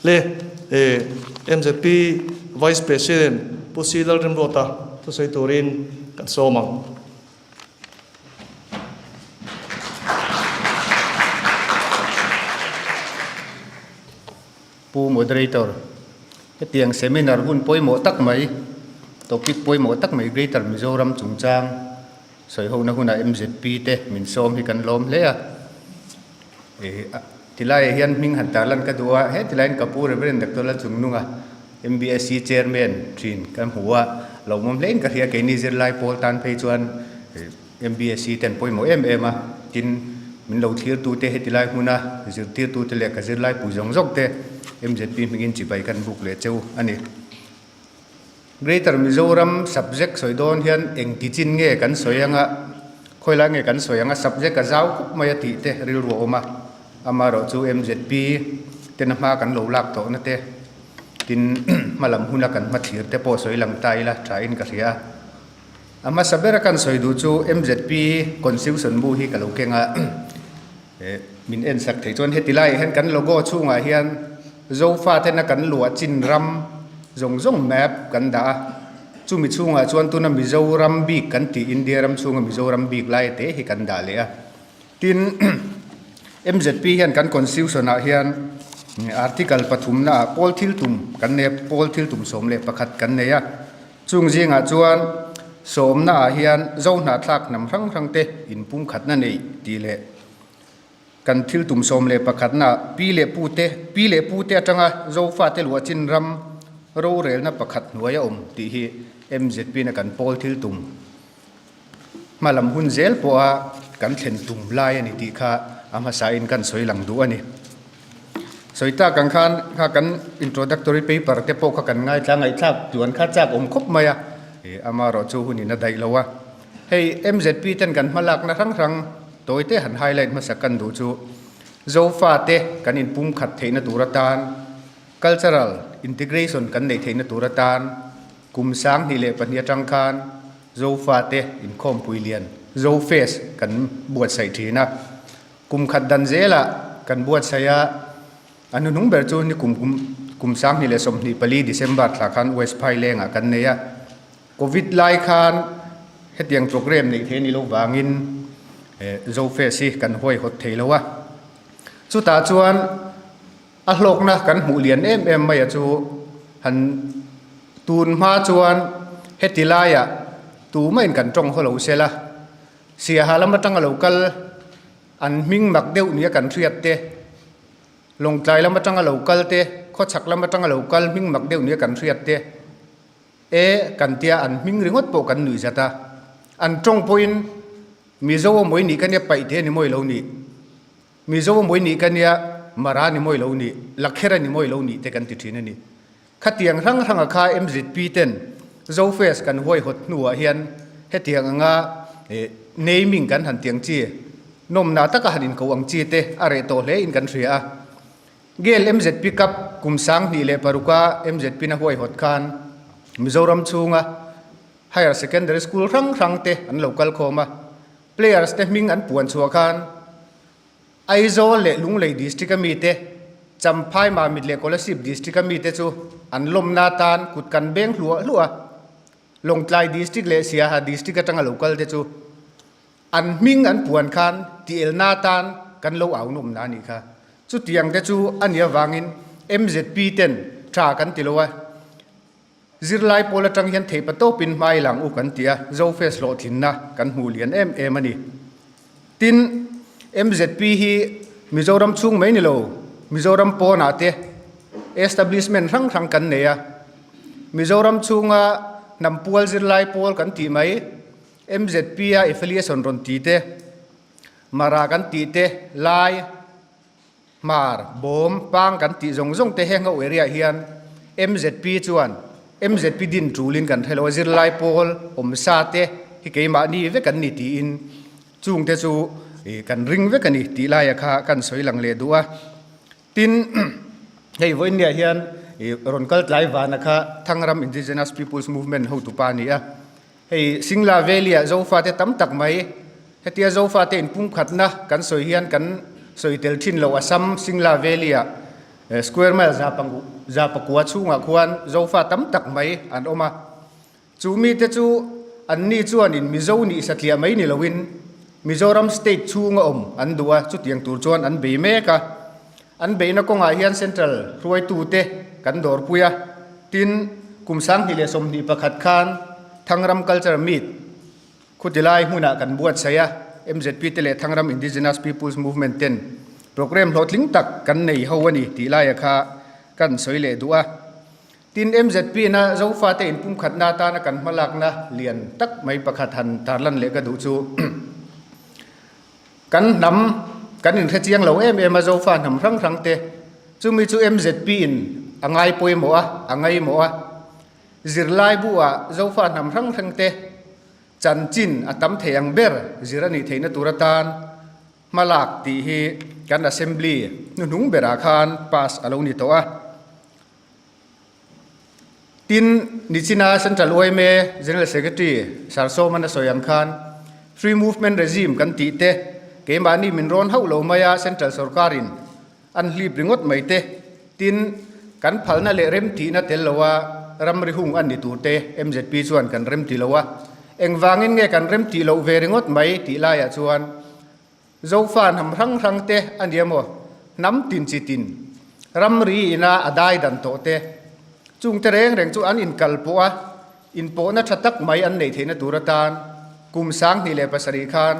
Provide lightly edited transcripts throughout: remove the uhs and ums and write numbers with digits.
Le MZP Vice President Pu C Lalrimruata thusawi turin kan sawm ang. Pu Moderator, hetiang seminar hun pawimawh tak mai, topic pawimawh tak mai Greater Mizoram chungchang sawihona hunah MZP te min sawm hi kan lawm hle a. Tilaiah hian hming han tarlan ka duh a, he tilaiin ka pu Rev. Doctor Lalchungnunga, MBSC Chairman thin ka hmu a, lawmawm hlein ka hria keini zirlai pawl tan phei chuan MBSC ten pawimawh em em a, tin min lo thlirtute hetilai hmuna zirtirtute leh ka zirlai pui zawng zawng te MZP hmingin chibai kan buk leh cheu a ni. Greater Mizoram subject sawi dawn hian eng ti chin nge kan sawi anga, khawi lai nge kan sawi anga subject a zau khup mai a tih te rilru a awm a, amaherawh chu MZP tena hma kan lo lak tawhna te, tin hmalam huna kan hmathlir te pawh sawi lang ta ila tha in ka hria a. A hmasa bera kan sawi duh chu MZP Constitution bu hi ka lo keng a, min en sak thei chuan heti laiah hian kan logo chhungah hian Zofa tena kan luah chin ram zawng zawng map kan dah a, chumi chhungah chuan tuna Mizoram bik kan tih India ram chhunga Mizoram bik lai te hi kan dah leh a. Tin, MZP hian kan Constitution ah hian Article pathumna ah pawl thil tum kan nei a, pawl thil tum 11 kan nei a. Chung zingah chuan sawmna ah hian zo hnahthlak hnam hrang hrang te inpumkhatna neih tih leh kan thil tum 11 na pi leh pu te pi leh pu te atanga Zofate luahchin ram rorelna pakhat hnuai a awm tih hi MZP na kan pawl thil tum hmalam hun zel pawha kan thlen tum lai a ni tih kha a hmasain kan sawi lang duh a ni. Sawi tak ang khan kha kan introductory paper te pawh kha kan ngaithla ngaihthlak tluan kha chak awm khawp mai a, amaherawh chu hunin a daih lo a. Hei MZP ten kan hmalakna hrang hrang tawi te han highlight hmasa kan duh chu Zofa te kan inpumkhat theihna tur atan cultural integration kan neih theihna tur atan Kum 2002 atang khan Zofate inkhawmpui lian Zofest kan buatsaih thin a. Kum khat dan zelah kan buatsaih a, a hnuhnung ber chu ni kum kum 2024 December thla khan West Phailengah kan nei a. Covid lai khan hetiang program neih theih a ni lo vangin Zofest hi kan huaihawt thei lo a. Chutah chuan A hlawkna kan hmuh lian em em mai a chu han tun hma chuan heti laiah tumahin kan tawng haw lo sela, Siaha lam atanga lo kal an hming mak deuh nia kan hriat te, Lawngtlai lam atanga lo kal te, Khawchhak lam atanga lo kal hming mak deuh nia kan hriat te, e kan tia an hming ringawt pawh kan nuih zat a, an tawng pawhin Mizo a mawi nih ka nia paih te a ni mawi lo nih. Mizo a mawi nih ka nia, Mara ni mawi lo nih, Lakher a ni mawi lo nih te kan ti thin a ni. Khatiang hrang hranga kha MZP ten Zofest kan huaihawt hnuah hian hetiang anga naming kan han tiang chi, nawmna taka han inko ang chi te a reh tawh hle in kan hria a. Gel MZP Cup kum 2006 a MZP na huaihawt khan Mizoram chhunga Higher Secondary School hrang hrang te an lo kal khawm a. Players te hming an puan chhuah khan Aizawl leh Lunglei District a mite, Champhai, Mamit leh Kolasib District a mite chu an lawmna atan kut kan beng hluah hluah a. Lawngtlai District leh Siaha District atanga lo kal te chu an hming an puan khan tielna atan kan lo au nawmna a nih kha. Chutiang te chu a nih avangin MZP ten tha kan ti lo a. Zirlai pawl atang hian theihpa tawpin hmai lang u kan ti a, Zofest hlawhtlinna kan hmuh lian em em a ni. Tin, MZP hi Mizoram chhung mai ni lo, Mizoram pawnah te establishment hrang hrang kan nei a. Mizoram chhunga hnam pual zirlai pawl kan tih mai, MZP a affiliation rawn ti te, Mara kan tih te, Lai, Hmar, bawm, pang kan tih zawng zawng te heng ho area hian MZP chuan MZP din tulin kan hre lo a, zirlai pawl awm sa te hi keimahni vek an ni tiin chung te chu kan ring vek a ni tih laia kha kan sawi lang leh duh a. Tin, hei vawiinniah hian rawn kal tlai vana kha Thangram Indigenous Peoples Movement hotupa a ni a. Hei Singla Valley-ah Zofate tam tak mai, hetia Zofate inpumkhatna kan sawi hian kan sawi tel thin lo Assam Singla Valley-ah Square mile 109 chhungah khuan Zofa tam tak mai an awm a. Chu mite chu anni chuanin Mizo nih satliah mai ni loin Mizoram state chhunga awm an duh a, chutiang tur chuan an bei mek a. An beihna kawngah hian central hruaitute kan dawrpui a, tin, kum 2021 khan Thangram Culture Meet Khutilai hmunah kan buatsaih a, MZP te leh Thangram Indigenous Peoples Movement ten programme hlawhtling tak kan nei ho a ni tih laia kha kan sawi leh duh a. Tin, MZP na Zofate inpumkhatna atana kan hmalakna lian tak mai pakhat han tarlan leh ka duh chu kan hnam kan inhre chiang lo em em a Zofa hnam hrang hrang te chumi chu MZP in a ngai pawimawh a, a ngaimawh a. Zirlaibu ah Zofa hnam hrang hrang te chanchin a tam thei ang ber zir a nih theihna tur atan hmalak tih hi kan Assembly hnuhnung berah khan pass a lo ni tawh a. Tin, nichina Central yma General Secretary Sir Sawman a sawi ang khan Free Movement Regime kan tih te keimahni min rawn hauh lo mai a Central sorkarin an hlip ringawt mai te, tin, kan phalna leh remtihna tel loa ramri hung an ni tur te mzp chuan kan remti lo a, engvangin nge kan remtih loh ve ringawt mai tih laiah chuan Zofa hnam hrang hrang te a nia maw, hnam tin chi tin, ramri ina a dai dan tawh te, chung te reng reng chu an inkal pawh a, inpawhna tha tak mai an neih theihna tur atan kum 2007 khan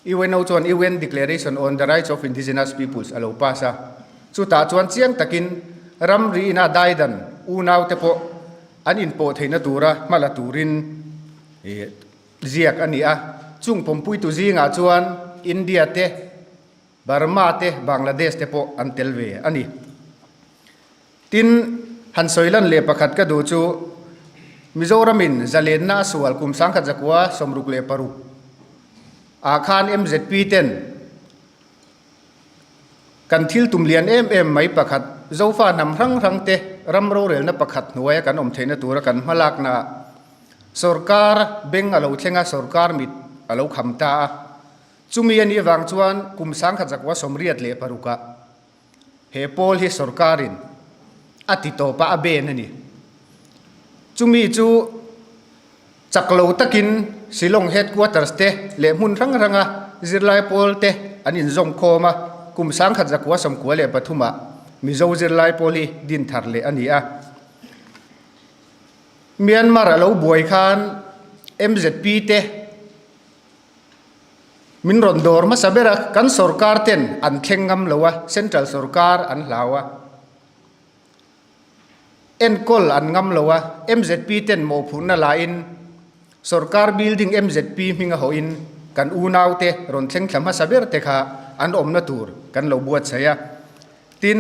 UNO chuan UN Declaration on the Rights of Indigenous Peoples a lo pass a, chutah chuan chiang takin ramri ina daidan unaute pawh an inpawh theihna tura hma la turin ziak a ni a. Chung pawmpuitu zingah chuan India te, Burma te, Bangladesh te pawh an tel ve a ni. Tin, han sawi lan leh pakhat ka duh chu Mizoramin zalenna a sual kum 1966 ah khan mzp ten kan thil tum lian em em mai pakhat Zofa hnam hrang hrang te ram rorelna pakhat hnuaia kan awm theihna tura kan hmalakna ah sorkar beng a lo thleng a, sorkar mit a lo kham ta a. Chumi a nih avang chuan kum 1986 ah He pawl hi sorkarin a ti tawp a, a ben a ni. Chumi chu chak lo takin Shillong headquarters te leh hmun hrang hranga zirlai pawl te an inzawm khawm a, kum 1993 ah Mizo zirlai pawl hi din thar leh a ni a. Myanmar a lo buai khan MZP te Min rawn dawr hmasa ber a, kan sorkar ten an thleng ngam lo a, central sorkar an hlau a, enkawl an ngam lo a, mzp ten mawhphurhna la in sorkar building mzp hming a hawh in kan unau te rawn thleng thla hmasa ber te kha an awmna tur kan lo buatsaih a. Tin,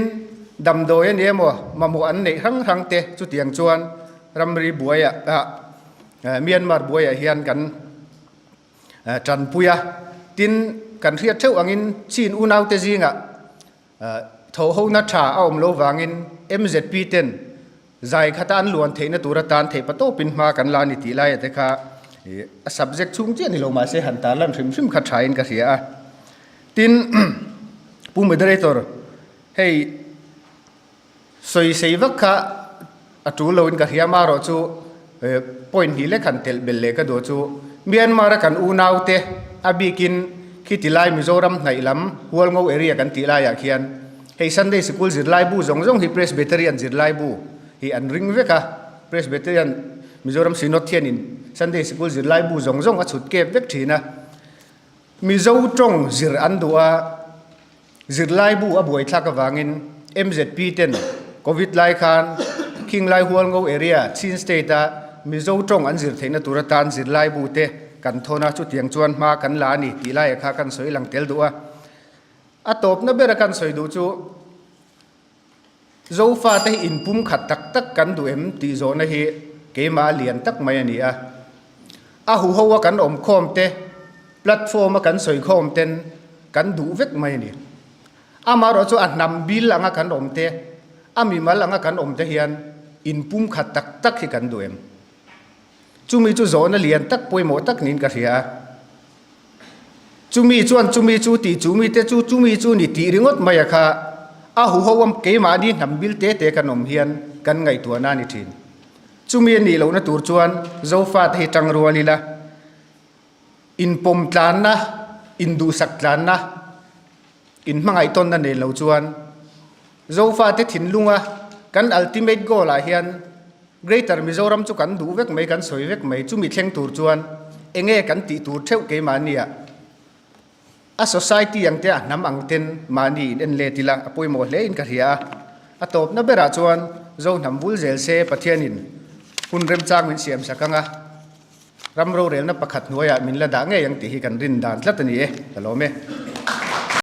damdawi a ni emaw mamawh an neih hrang hrang te chutiang chuan ramri buaiah Myanmar buaiah hian kan Tanpui a, tin kan hriat theuh angin chin unaute zingah thawhhona tha a awm lo vangin mzp ten zai khata an luan theihna tur atan theih patawpin hma kan la a ni tih laia te kha a subject chhung chiah ni lo mahse han tarlan hrim hrim kha thain ka hria a. Tin, Pu Moderator, hei Sawisei vak kha a tul loin ka hria marawh chu point hnih lek han telh belh leh ka duh chu Myanmar a kan unaute a bikin khiti lai Mizoram hnaih lam Hualngo area kan tih laiah khian hei Sunday Sikul zirlaibu zawng zawng hi Presbyterian zirlaibu hi an ring vek a, Presbyterian Mizoram Synod hianin Sunday Sikul zirlaibu zawng zawng a chhut kep vek thin a, Mizo tawng zir an duh a. Zirlaibu a buaithlak avangin mzp ten Covid lai khan Khinglai Hualngo area Chin State a Mizo tawng an zir theihna tur atan zirlaibu te kan thawn a, chutiang chuan hma kan la a ni tih laia kha kan sawi lang tel duh a. A tawpna bera kan sawi duh chu Zofa te hi inpum khat tak tak kan duh em tih zawhna hi keimah a lian tak mai a ni a. A huho a kan awm khawm te, platform a kan sawi khawm ten kan duh vek mai a ni. Amaherawhchu a hnam bil anga kan awm te, a mimal anga kan awm te hian inpum khat tak tak hi kan duh em? Chumi chu zawhna lian tak pawimawh tak niin ka hria a. Chumi chuan chumi chu tih chumi te chu chumi chu ni tih ringawt mai a kha. A huho a keimahni hnam bil te te kan awm hian kan ngaihtuahna a ni thin. Chumi a nih lohna tur chuan Zofate hi tang rual ila, inpawm tlanna, induhsak tlanna, inhmangaihtawnna nei lo chuan Zofate thinlunga kan ultimate goal ah hian Greater Mizoram chu kan duh vek mai, kan sawi vek mai. Chumi thleng tur chuan enge kan tih tur theuh keimahnia a society ang te a hnam ang ten mahni in en let ila a pawimawh hle in ka hria a. A tawpna berah chuan Zo hnam vul zel se Pathianin hun remchang min siam sak anga ram rorelna pakhat hnuaiah min la dah ngei ang tih hi kan rin dan tlat a ni e, ka lawm e.